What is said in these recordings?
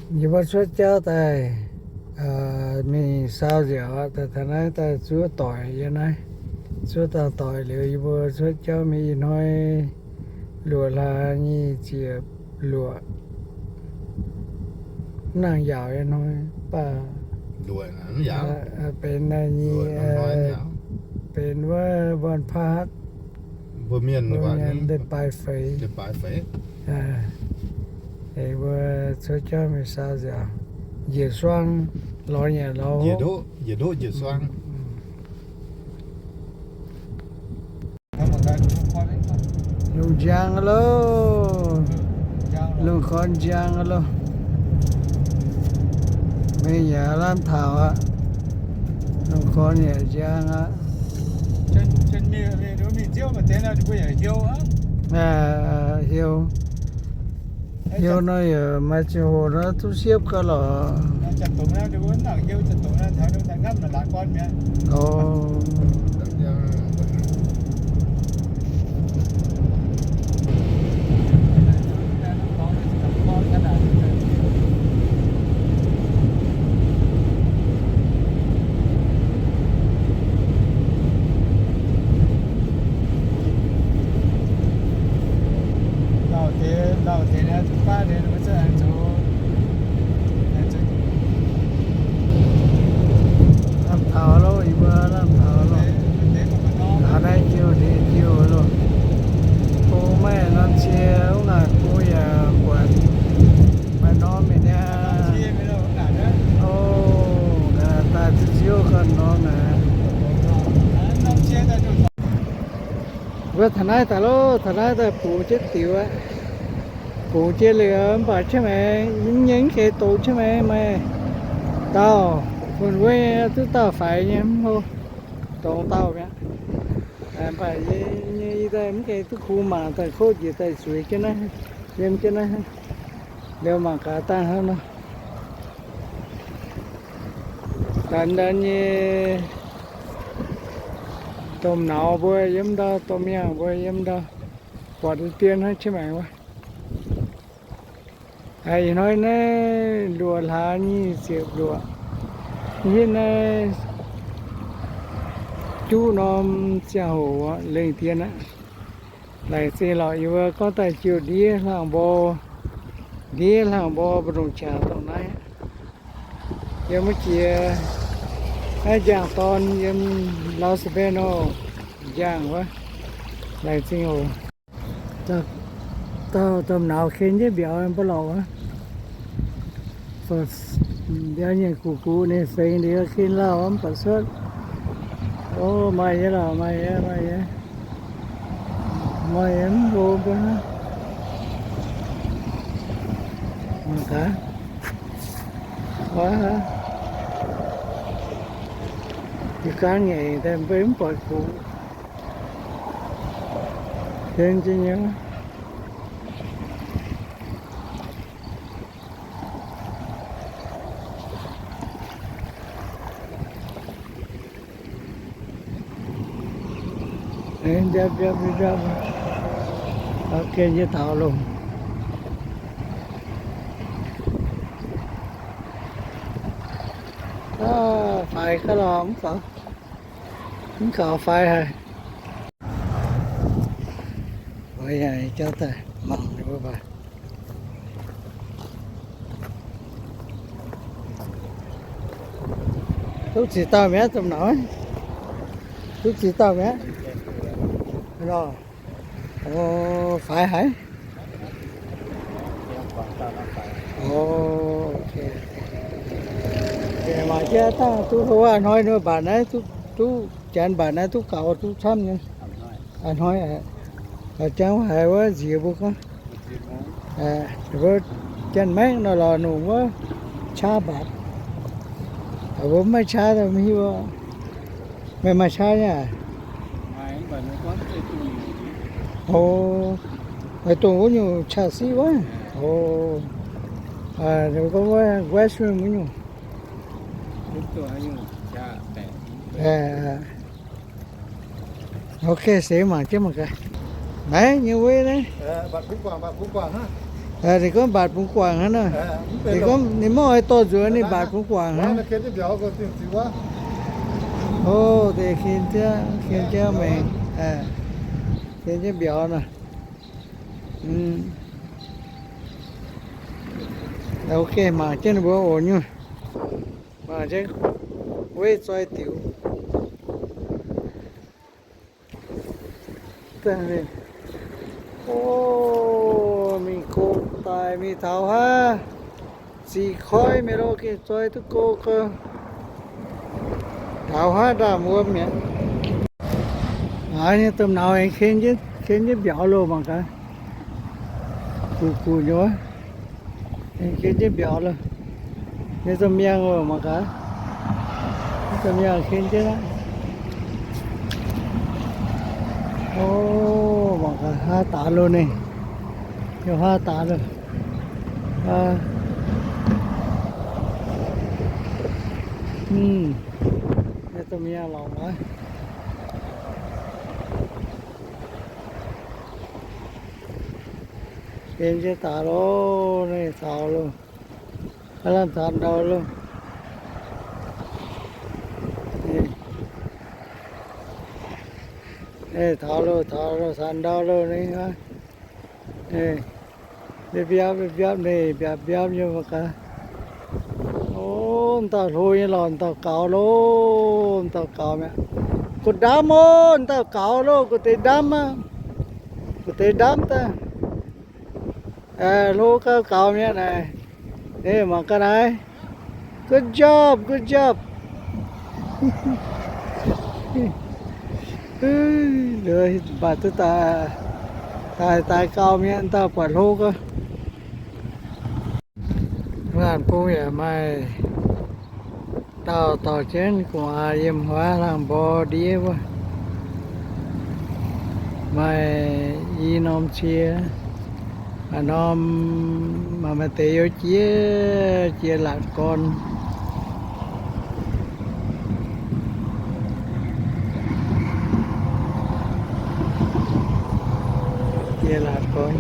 Yie mbuo cuotv jauv daaih mingh sau nziaauc, daaih taux naaiv daaih zuov doic yiem naaiv. Zuov dauh doic liuz, yie mbuo cuotv jauv mingh ih hnoi luoqc hlaax nyic ziepc luoqc. Mv nangc yaauc ih hnoi, mv baac benx nyei, benx wuov วันพฤหัส mbuo mienh, mbuo mienh เดือนปลายเฟย เดือนปลายเฟย mbuo cuotv jauv mingh sau nziaauc, njiec suang lorz nyanc lorz hopv. Njiec ndoqv njiec suang. Lungh njang loh, lungh gorn njang loh. Mingh yaac lamh taux aqv. Lungh gorn yaac njang aqv. Heuc, heuc nor yaac maaih ziangh hoc nor duqv siepv gau lorqc. Lauh deix, lauh deix naaiv duqv baav deix, mbuo zungv aengx zoux, aengx zoux. Lamh taux loh, yie mbuo lamh taux loh. Taux naaiv jiu diex jiu loh. Bung maiv norm cie, mv ngaanc bung yaac buatc maaih norm mingh niaa. O, daaih ziouc ganh norm naaic. Wuov taux naaiv daaih loh, taux naaiv daaih bungx jienv diuc aqv. Bungx jienv liuz mv baac qiemx maengx nyei mv gaengh doqc qiemx maengx maaih dauh fun-wei duqv dauh faix nyei mv hlo, dongh dauh mi'aqv. Mv baac yie nyei ih daaih mv gaengh duqv kungx mangc daaih kov njiec daaih zueiz jienv naaiv, yiem jienv naaiv, liuz mangc gaax dangh hnangv nor. Daaih daaih nyei domh nauz mbuo yiem ndau, domh miangh mbuo yiem ndau, buatc deix dien hnangv qiemx maengx wuov. Ih hnoi naaiv luoqc hlaax nyic ziepc luoqc, hitv naaiv juqv norm ziangh hoc lengh dien aqv. Laengz zingh lorqc, yie mbuo gorngv daaih jiu ndiev hlang mbo, ndiev hlang mbo mbu'ndongx qangx dongh naaiv. Yiem wuov jiex naaiv njang dorn yiem Los Banos njang wuov. Laengz zingh oc. Dauh domh nauz ken jienv mbiauz mv baac lorqc wuov. Mbiauz nyienc gux gux ninh sengx liuz ken lauh mv baac cuotv. O, maaih nyei lorqc, maaih nyei, maaih nyei. Maaih nyei mv hlo mbuo hnangv. Mangc gaax. Aa, yie gaanv ngaengc daaih mbuo mv buatc gux. Ken jienv nyei. Mbiapv mbiapv mbiapv, ken jienv taux longx. Faix gaax lorqc, mv faaux, mv faaux faix haic. Oix yaac jauv daaih mangc mbuo baac. Duqv ziex dauh mi'aqv, domh nauz. Duqv ziex dauh mi'aqv. Lorqc. O, faix haic. O, mangc jienv dangh duqv hlo aqv. Hnoi nor mbatc naaiv duqv, duqv janx mbatc naaiv duqv gaux duqv camv nyei. A'hnoi, jangx haiz wuov nziex mbuo gorngv, mbuo janx-maengv nor lorz nungx wuov qaqv mbatc. Mbuo mv maaih qaqv mv hiuv. Meih maaih qaqv nyei aqv? O, meih dongh wuov nyungc qaqv siqv wuov. O, gorngv wuov western wuov nyungc. Ok, seix mangc jienv mangc gaax. Naaiv nyei wuov naaiv. Ninh gorngv mbatc bungx guangc hnangv naaiv. Ninh gorngv ninh mv oix dorh nzuonx, ninh mbatc bungx guangc hnangv. O, deix ken jienv, ken jienv maengx, ken jienv mbiauz nor. Ok, mangc jienv ninh mbuo oc nyungc. Mangc jienv weiv zoi diuc. O, mingh go daaih mingh taux haav, ziqc koiv mienh lo gengh zoi duqv go gau. Taux haav ndaamv wuom mi'aqv. Aav, nyei domh nauz aengx ken jienv, ken jienv mbiauz loh mangc gaax. Guqc guqc nyei wuov. Aengx ken jienv mbiauz loh. Nyei domh miangh oc mangc gaax. Nyei domh miangh ken jienv aqv. O, mangc gaax haav daaix loh ninh. Yiem haav daaix loh. Nyei domh miangh lorqc wuov. Ken jienv daaix loh, ninh taux loh. Aav lamh taux ndau loh. Taux loh, taux loh, taux ndau loh ninh. Mbiapv mbiapv, ninh mbiapv mbiapv nyei mangc gaax. O, dauh hlo nyei lorqc, dauh gaux loh, dauh gaux mi'aqv. Gu'ndamv o, dauh gaux loh, gu'deix ndamv aqv. Gu'deix ndamv daaih. Hlo gau gaux mi'aqv naaic. Mangc gaax naaiv. Good job, good job. Mbatc duqv daaih, daaih, daaih gaux mi'aqv, dauh buatc hlo gau. Laanh bung yaac maaih dauh dorh jienv gu'nguaaz yiem wuov laangh mborqv ndiev wuov. Maaih i norm cie, maaih norm, maaih, maaih deix youh jiex, jiex laatc gorn. Jiex laatc gorn.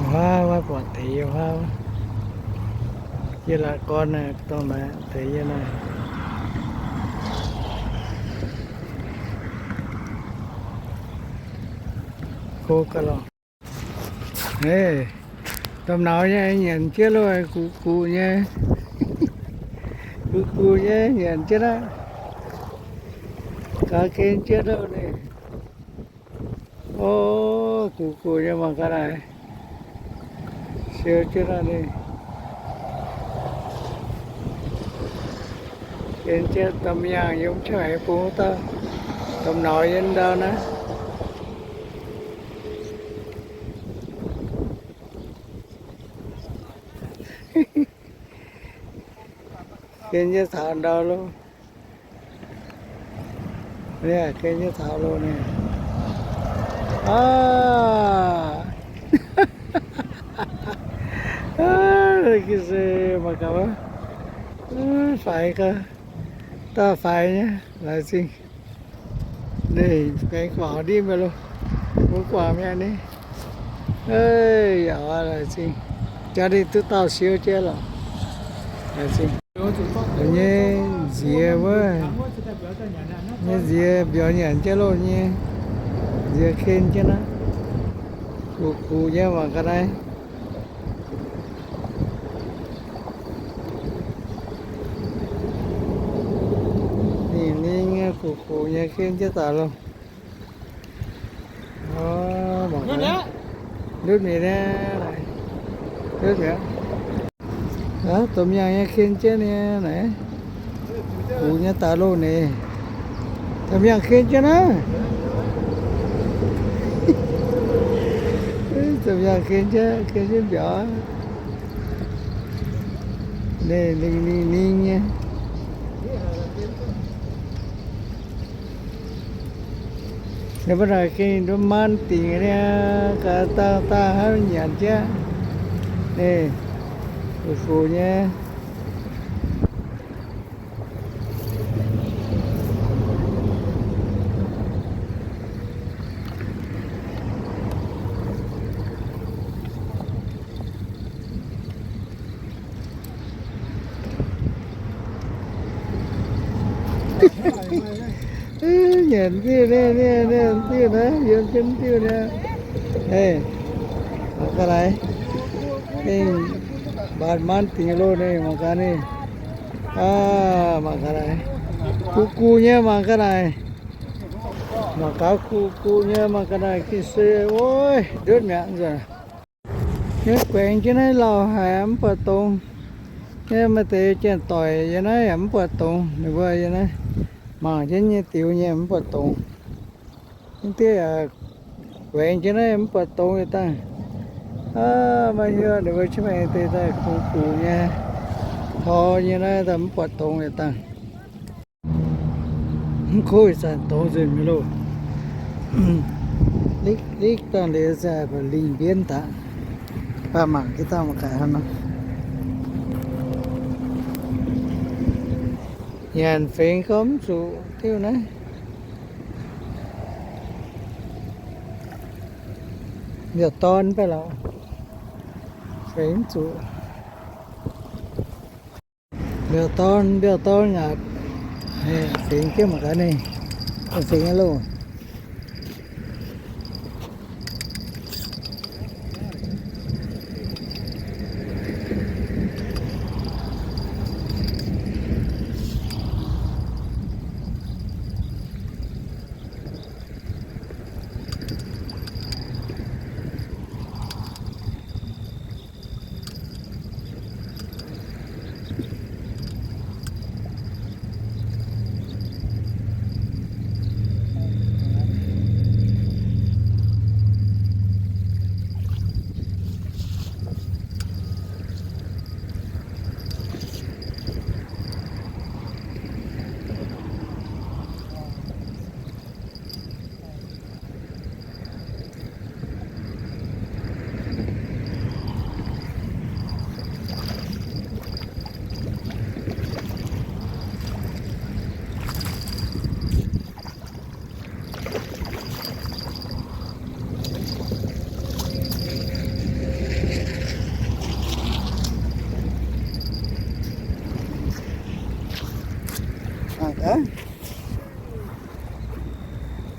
Wuov, wuov buatc deix yiem wuov. Jiex laatc gorn naaic, dongh naaic deix yiem naaic. Go ga'lorqc. Domh nauz nyei nyanc jienv loh, guqc guqc nyei. Guqc guqc nyei nyanc jienv aqv. Gaax ken jienv loh ninh. O, guqc guqc nyei mangc gaax naaic. Siou jienv aqv ninh. Ken jienv domh miangh yiem qaqv haic bung dauh, domh nauz yiem ndau naaiv. Ken jienv taux ndau loh. Ken jienv taux loh ninh. Aav, se mangc gaax wuov, faix gau, dauh faix nyei laaix zingh. Ninh baengx guangc ndiev mingh loh, mbuo guangc mi'aqv ni. Yaac laaix zingh, jaax ninh duqv dauh siou jienv lorqc. Laaix zingh nyei nziex wuov, nyei nziex mbiauz nyanc jienv loh nyei, nziex ken jienv aqv. Guqc guqc nyei mangc ga'naaiv. Ninh, ninh nyei guqc guqc nyei ken jienv daaih loh. Ndutv mi'aqv, ndutv mi'aqv. Domh miangh nyei ken jienv nyei naaiv. Guqc nyei daaih loh ninh. Domh miangh ken jienv naaiv. Domh miangh ken jienv, ken jienv mbiauz. Ninh, ninh, ninh, ninh nyei. Ninh mbuo naaic gengh nduov maan dingc nyei, gaax dangh dangh hnangv nyanc jienv. Ninh, guqc guqc nyei. Nyanc diuh naaiv, diuh naaiv, yiem jienv diuh naaiv. Ei, mangc gaax naaic. Gengh mbaatc maanv dingc loh naaiv, mangc gaax naaiv. Aa, mangc gaax naaic. Gu gu nyei, mangc gaax naaic. Mangc gaax gu gu nyei, mangc gaax naaic, gengh se, oi, ndutv mi'aqv nzuonx. Yie guaengx jienv naaiv lauh haic, mv buatc dongz. Yie maaih deix janx-doic yiem naaiv yaac mv buatc dongz, ninh mbuo yiem naaiv mangc jienv nyei diux nyei mv buatc dongz. Mv diuh yaac guaengx jienv naaiv mv buatc dongz yietc dangh. Aav, maiv hiuv ninh mbuo zungv maaih deix daaih kungx gux nyei, tor nyei naaiv daaih mv buatc dongz yietc dangh. Mv kuv ih zanc dongz nzunc mi'aqv loh. Likv, likv dangh liuz se baac lingh mbienv daaih. Baac mangc jienv dangh mangc gaax hnangv nor. Nyanc fingx gorngv mv zuqc diuh naaiv. Mbiauz-dorn mv baac lorqc, fingx mv zuqc. Mbiauz-dorn, mbiauz-dorn aqv. Fingx jienv mangc gaax ninh, fingx aqv loh.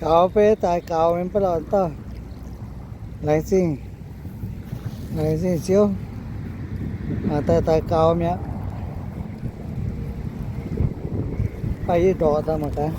Gaux beiv daaih gaux mingh baav lorh dauh. Laengz zingh, laengz zingh Ziouv. Mangc daaih daaih gaux mi'aqv. Baac yie ndorqc daaih mangc gaax.